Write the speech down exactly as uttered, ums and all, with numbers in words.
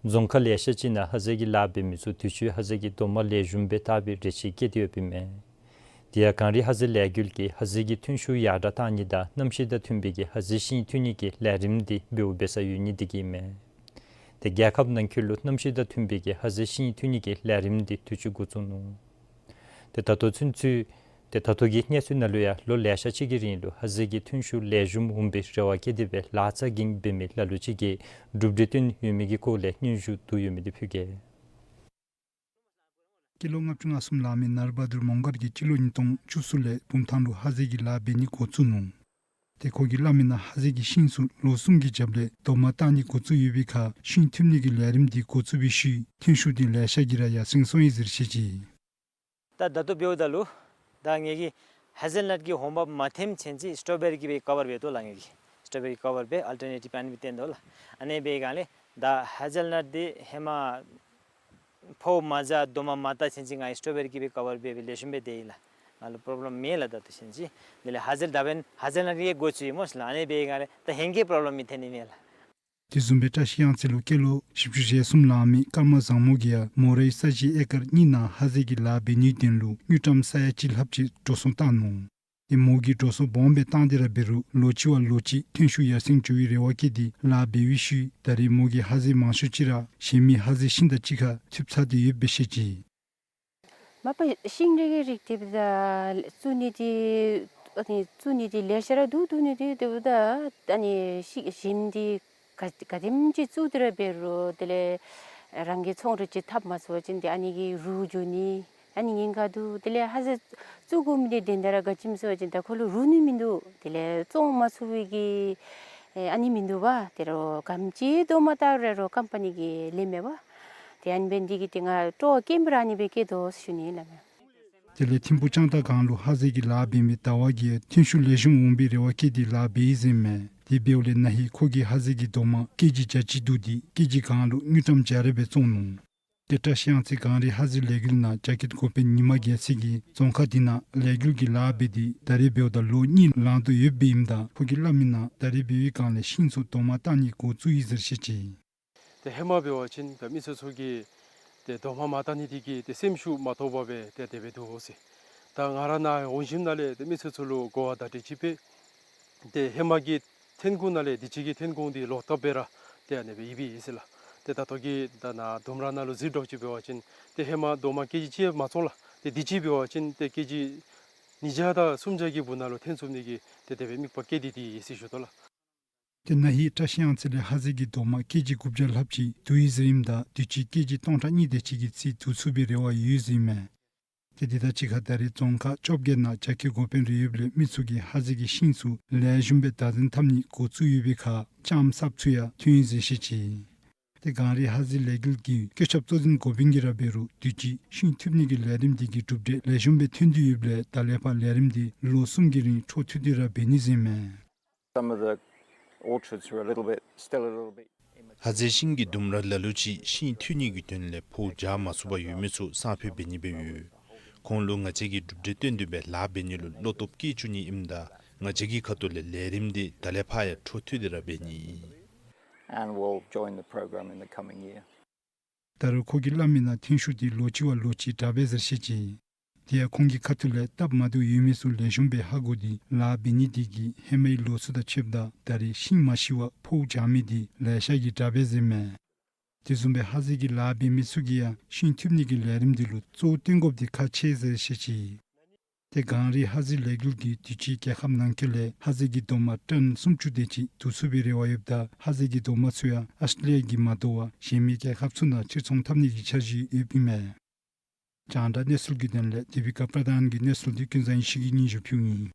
རྫོང་ཁག་ལེ་ཤ་ཅིག་ནང་ཧ་ཟེལ་གྱི་ལཱ་འབད་མི་ཚུ་དུས་ཅི་ཧ་ཟེལ་གྱི་རྡོག་མ་ལེགས་ཤོམ་སྦེ་བཏགས་པའི་རེ་ཆེ་བསྐྱེད་དེ་ཡོདཔ་ཨིན་མས། དེ་ཡང་གངས་རི་ཧ་ཟེལ་ལས་འགུལ་གྱིས་ཧ་ཟེལ་གྱི་ཐོན་ཤུགས་ཡར་དྲག་གཏང་ནི་དང་གནམ་གཤིས་དང་མཐུན་པའི་གི་ཧ་ཟེལ་ཤིང་འཐུ་ནི་གི་ལས་རིམ་འདི་འབདཝ་འབད་ས་ཡོད་ནི་འདི་གིས་ཨིན་མས། ཏེ་རྒྱལ་ཁབ་ནང་འཁོད་ལུ་གནམ་གཤིས་དང་མཐུན་པའི་གི་ཧ་ཟེལ་ཤིང་འཐུ་ནི་གི་ལས་རིམ་འདི་དུས་ཅི་འགོ་བཙུགས་ནུག། ཏེ་ད་ལྟོ་ཚུན་ཚོད་ཏེ་ད་ལྟོ་གི་གནས་ཚུལ་ནང་ལུ་ཡང་ལོ་ལེ་ཤ་ཅིག་གི་རིང་ལུ་ཧ་ཟེལ་གྱི་ཐོན་ཤུགས་ལེགས་ཤོམ་འོང་པའི་རེ་བ་བསྐྱེད་དེ་སྦེ་ལཱ་རྩ་འགེངས་འབད་མི་ལ་ལུ་ཅིག་གིས་གྲུབ་འབྲས་བཏོན་ཡོད་མི་གི་སྐོར་ལས་སྙན་ཞུ་བསྡུ་ཡོད་མི་འདི་ཕུལ་གེ། སྐྱེས་ལོ་ལྔ་བཅུ་ང་གསུམ་ལང་མི་ནར་བ་དུར་མོང་སྒར་གྱིས་སྤྱི་ལོ་ཉིས་སྟོང་བཅུ་གསུམ་ལས་བུམ་ཐང་ལུ་ཧ་ཟེལ་གྱི་ལཱ་འབད་ནི་འགོ་བཙུགས་ནུག། ཏེ་ཁོ་གིས་སླབ་མི་ནང་ཧ་ཟེལ་གྱི་ཤིང་ཚུ་ལོ་གསུམ་གྱི་རྒྱབ་ལས་རྡོག་མ་བཏགས་ནི་འགོ་བཙུགས་ཡོད་པའི་ཁར་ཤིང་འཐུ་ནི་གི་ལས་རིམ་འདི་འགོ་བཙུགས་པའི་ཤུལ་ཐོན་ཤུགས་འདི་ལེ་ཤ་གིས་ར་ཡར་སེང་སོང་ཡི་ཟེར་བཤད་ཅི། ད་ད་ལྟོ་འབདཝ་ད་ལུ་ད་ངེ་གི་ཧེ་ཟེལ་ནཊ་གི་ཧོང་འབབ་མ་ཐེམ་ཚུན་ཚོད་སི་ཊོ་བེ་རི་གིས་སྦེ་ཀ་བར་འབད་དོ་ལགས། ངེ་གི་སི་ཊོ་བེ་རི་ཀ་བར་སྦེ་ཨལ་ཊར་ནེ་ཊིབ་ཨ་ནི་སྦེ་བཏོན་དོ་ལགས། ཨ་ནི་འབད་སྒང་ལས་ད་ཧེ་ཟེལ་ནཊ་འདི་ཧེ་མ་ཕོཝ་མ་བཟའ་རྡོག་མ་མ་བཏགས་ཚུན་ཚོད་ང་གིས་སི་ཊོ་བེ་རི་གིས་སྦེ་ཀ་བར་འབད་སྦེ་ལེགས་ཤོམ་སྦེ་སྡོད་ཡི་ལགས། ང་ལུ་པོརོབ་ལེམ་མེད་ལགས་ད་ལྟོ་ཚུན་ཚོད། དེ་ལས་ཧེ་ཟེལ་ད་འབདན་ཧེ་ཟེལ་ནཊ་གི་འགོ་བཙུགས་ཡི་སྨོ་ལགས། ཨ་ནི་འབད་སྒང་ལས་ད་ཧེང་གི་པོརོབ་ལེམ་མི་ཐོན་ནི་མས་ལགས། དེ་བཟུམ་སྦེ་བཀྲ་ཤིས་གཡང་རྩེ་ལུ་སྐྱེས་ལོ་བཞི་བཅུ་ཞེ་གསུམ་ལང་མི་ཀརྨ་བཟང་མོ་གིས་ཡང་མོ་རའི་ས་གཞི་ཨེ་ཀར་གཉིས་ནང་ཧ་ཟེལ་གྱི་ལཱ་འབད་ནིའི་དོན་ལུ་དངུལ་ཀྲམ་ས་ཡ་གཅིག་ལྷགཔ་ཅིག་འགྲོ་སོང་བཏང་ནུག། ཏེ་མོ་གིས་འགྲོ་སོང་སྦོམ་སྦེ་བཏང་སྟེ་ར་འབད་རུང་ལོ་གཅིག་བ་ལོ་གཅིག་ཐོན་ཤུགས་ཡར་སེང་འགྱོ་བའི་རེ་བ་བསྐྱེད་དེ་ལཱ་འབད་བའི་ཤུལ་ད་རེས་མོ་གིས་ཧ་ཟེལ་མང་ཤོས་ཅིག་ར་གཞན་མི་ཧ་ཟེལ་ཤིང་དང་གཅིག་ཁར་འཐུདཔ་ཚར་ཏེ་ཡོདཔ་སྦེ་བཤད་ཅི། མ་པ་ཤིང་འདི་གི་རིགས་འདི་འབདཝ་ད་བཙུགས་ནི་འདི་ཨ་ནི་བཙུགས་ནི་འདི་ལེ་ཤ་ར་འདུག། བཙུགས་ནི་འདི་འབདཝ་ད་ཨ་ནི་ཤིང་གཞན་འདི་ག་ག་དེམ་ཅིག་བཙུགས་ཏེ་ར་འབད་རུང་དེ་ལས་རང་གི་ཚོང་ར་ཅིག་འཐབ་མ་ཚུགས་པ་ཅིན་འདི་ཨ་ནི་གིས་རུལ་འགྱོ་ནི་ཨ་ནི་ཉེན་ཁ་འདུག། དེ་ལས་ཧ་ཟེལ་བཙུགས་དགོ་མི་འདི་དོན་དག་ར་ག་ཅི་སྨོ་ཟེར་བ་ཅིན་ད་ཁོ་ལུ་རུལ་ནི་མིན་འདུག། དེ་ལས་བཙོང་མ་ཚུགས་པའི་གི་ཨ་ནི་མིན་འདུག་པ། དེ་རུང་ག་དེམ་ཅིག་རྡོག་མ་བཏགས་རུང་ཀམ་པ་ནི་གིས་ལེན་མས་པ། ཏེ་ཨ་ནི་འབད་ནི་འདི་གིས་ཏེ་ང་སྤྲོ་བ་སྐྱེན་པ་ར་ཨ་ནི་སྦེ་སྐྱེས་དོ་ཟེར་ཞུ་ནི་ལགས། དེ་ལས་ཐིམ་ཕུག་ལྕང་ཐག་སྒང་ལུ་ཧ་ཟེལ་གྱི་ལཱ་འབད་མི་ཟླ་བ་གིས་ཐོན་ཤུགས་ལེགས་ཤོམ་འོང་པའི་རེ་བ་བསྐྱེད་དེ་ལཱ་འབད་ཡི་ཟེར་མས། དེ་འབདཝ་ལས་ན་ཧིང་ཁོ་གིས་ཧ་ཟེལ་གྱི་རྡོག་མ་ཀེ་ཇི་བརྒྱ་གཅིག་བསྡུ་སྟེ་ཀེ་ཇི་གང་ལུ་དངུལ་ཀྲམ་བརྒྱ་རེ་སྦེ་བཙོང་ནུག། ཏེ་བཀྲ་ཤིས་གཡང་རྩེ་གངས་རི་ཧ་ཟེལ་ལས་འགུལ་ནང་རྒྱ་སྐྱེད་འགོ་དཔོན་ཉི་མ་རྒྱལ་མཚན་གྱིས་རྫོང་ཁག་འདི་ནང་ལས་འགུལ་གྱི་ལཱ་འབད་དེ་ད་རེས་འབདཝ་ད་ལོ་གཉིས་ལང་དོ་ཡོདཔ་ཨིནམ་ད་ཁོ་གིས་སླབ་མི་ནང་ད་རེས་འབད་བའི་སྒང་ལས་ཤིང་ཚུ་རྡོག་མ་བཏགས་ནི་འགོ་བཙུགས་ཡི་ཟེར་བཤད་ཅི། ཏེ་ཧེ་མ་འབད་བ་ཅིན་ད་མི་སེར་ཚུ་གིས་ཏེ་རྡོག་མ་མ་བཏགས་ནི་འདི་གིས་ཏེ་སེམས་ཤུགས་མ་ཐོབ་པར་སྦེ་ཏེ་དེ་སྦེ་འདུག་ཟེར། ད་ང་ར་ནཱ་འོང་ཞིནམ་ལས་ཏེ་མི་སེར་ཚུ་ལུ་གོ་བ་བརྡ་སྤྲོད་ཅིག་འབད། ཏེ་ཧེ་མ་གི་ཐོན་ཁུངས་ནང་ལས་དུས་ཅི་གི་ཐོན་ཁུངས་འདི་ལོག་བཏབ་སྦེ་ར་ཏེ་ཨ་ནི་སྦེ་ཡོདཔ་ཨིན་ཟེར་ལགས། ཏེ་ད་ལྟོ་གི་ད་ནཱ་ལྡུམ་ར་ནང་ལུ་གཟིགས་དོ་ཅིག་འབད་བ་ཅིན་ཏེ་ཧེ་མ་རྡོག་མ་ཀེ་ཇི་གཅིག་མ་བཙོང་ལགས། ཏེ་དུས་ཅི་འབད་བ་ཅིན་ཏེ་ཀེ་ཇི་ཉིས་བརྒྱ་དང་སུམ་བརྒྱ་གི་སྦུག་ནང་ལུ་ཐོན་ཚུགས་ནི་གི་ཏེ་དེ་སྦེ་དམིགས་པ་བསྐྱེད་དེ་ཏེ་ཡོད་ཟེར་ཞུ་དོ་ལགས། ཏེ་ན་ཧིང་བཀྲ་ཤིས་གཡང་རྩེ་ལས་ཧ་ཟེལ་གྱི་རྡོག་མ་ཀེ་ཇི་དགུ་བརྒྱ་ལྷགཔ་ཅིག་བསྡུ་ཡི་ཟེར་ཨིནམ་ད་དུས་ཅི་ཀེ་ཇི་སྟོང་ཕྲག་གཉིས་དེ་ཅིག་གི་རྩིས་བསྡུ་ཚུགས་པའི་རེ་བ་ཡོད་ཟེར་ཨིན་མས། ཏེ་དེ་དང་གཅིག་ཁར་ད་རེས་རྫོང་ཁག་བཅོ་བརྒྱད་ནང་རྒྱ་སྐྱེད་འགོ་དཔོན་རེ་ཡོདཔ་ལས་མི་ཚུ་གིས་ཧ་ཟེལ་གྱི་ཤིང་ཚུ་ལེགས་ཤོམ་སྦེ་བདག་འཛིན་འཐབ་ནི་འགོ་བཙུགས་ཡོད་པའི་ཁར་ལྕངམ་གསརཔ་ཚུ་ཡང་ཐོན་ཡི་ཟེར་བཤད་ཅི། ཏེ་གངས་རི་ཧ་ཟེལ་ལས་འགུལ་གྱི་བཀོད་ཁྱབ་གཙོ་འཛིན་འགོ་དཔོན་གྱིས་ར་འབད་རུང་དུས་ཅི་ཤིང་འཐུ་ནི་གི་ལས་རིམ་འདི་གི་གྲུབ་འབྲས་ལེགས་ཤོམ་སྦེ་ཐོན་ཏེ་ཡོདཔ་ལས་ད་ལས་ཕར་ལས་རིམ་འདི་ལོ་གསུམ་གྱི་རིང་འཕྲོ་མཐུད་དེ་ར་འབད་ནི་ཟེར་ཨིན་མས། Some of the orchards were a little bit, still a little bit immature. ཧ་ཟེལ་ཤིང་གི་ལྡུམ་ར་ལ་ལུ་ཅིག་ཤིང་འཐུ་ནི་གི་དོན་ལས་ཕོཝ་བརྒྱ་མ་ཚུགས་པར་ཡོད་མི་ཚུ་སང་ཕོད་འབད་ནི་སྦེ་ཡོད། ཁོང་ལུ་ང་བཅས་ཀྱིས་གྲུབ་འབྲས་སྟོན་ཏེ་སྦེ་ལཱ་འབད་ནི་ལུ་བློ་སྟོབས་བསྐྱེད་བཅུག་ནི་ཨིནམ་ད་ང་བཅས་ཀྱི་ཁ་ཐུག་ལས་ལས་རིམ་འདི་ད་ལས་ཕར་ཡང་འཕྲོ་མཐུད་དེ་ར་འབད་ནི་ཨིན། And will join the program in the coming year. ད་རུང་ཁོ་གིས་སླབ་མི་ནང་ཐོན་ཤུགས་འདི་ལོ་གཅིག་བ་ལོ་གཅིག་དྲག་པས་ཟེར་བཤད་ཅི། དེ་ཡང་ཁོང་གི་ཁ་ཐུག་ལས་སྟབས་མ་བདེཝ་ཡོད་མི་ཚུ་ལེགས་ཤོམ་སྦེ་ཧ་གོ་སྟེ་ལཱ་འབད་ནི་དེ་གིས་ཧེ་མའི་ལོ་ཚུ་དང་ཕྱདཔ་ད་ད་རེས་ཤིང་མ་ཤི་བར་ཕོཝ་རྒྱག་མི་འདི་ལེ་ཤ་གིས་དྲག་པས་ཟེར་ཨིན་མས། དེ་བཟུམ་སྦེ་ཧ་ཟེལ་གྱི་ལཱ་འབད་མི་ཚུ་གིས་ཡང་ཤིང་འཐུ་ནི་གི་ལས་རིམ་འདི་ལུ་གཙོ་བོ་བཏོན་དགོཔ་འདི་ཁག་ཆེ་ཟེར་བཤད་ཅི། ཏེ་གངས་རི་ཧ་ཟེལ་ལས་འགུལ་གྱིས་དུས་ཅི་རྒྱལ་ཁབ་ནང་འཁོད་ལས་ཧ་ཟེལ་གྱི་རྡོག་མ་ཊོན་སུམ་ཅུ་དེ་ཅིག་བསྡུ་ཚུགས་པའི་རེ་བ་ཡོདཔ་ད་ཧ་ཟེལ་གྱི་རྡོག་མ་ཚུ་ཡང་ཨཱོས་ཊྲེ་ལི་ཡ་གིས་མ་དོ་བར་གཞན་མི་རྒྱལ་ཁབ་ཚུ་ནང་ཕྱིར་ཚོང་འཐབ་ནི་གི་འཆར་གཞི་ཡོདཔ་ཨིན་མས། རྒྱང་བསྒྲགས་གནས་ཚུལ་གྱི་དོན་ལས་དེ་བི་ཀ་པྲ་དཱན་གྱི་གནས་ཚུལ་འདི་ཀུན་བཟང་ཡེ་ཤེས་ཀྱིས་སྙན་ཞུ་ཕུལཝ་ཨིན།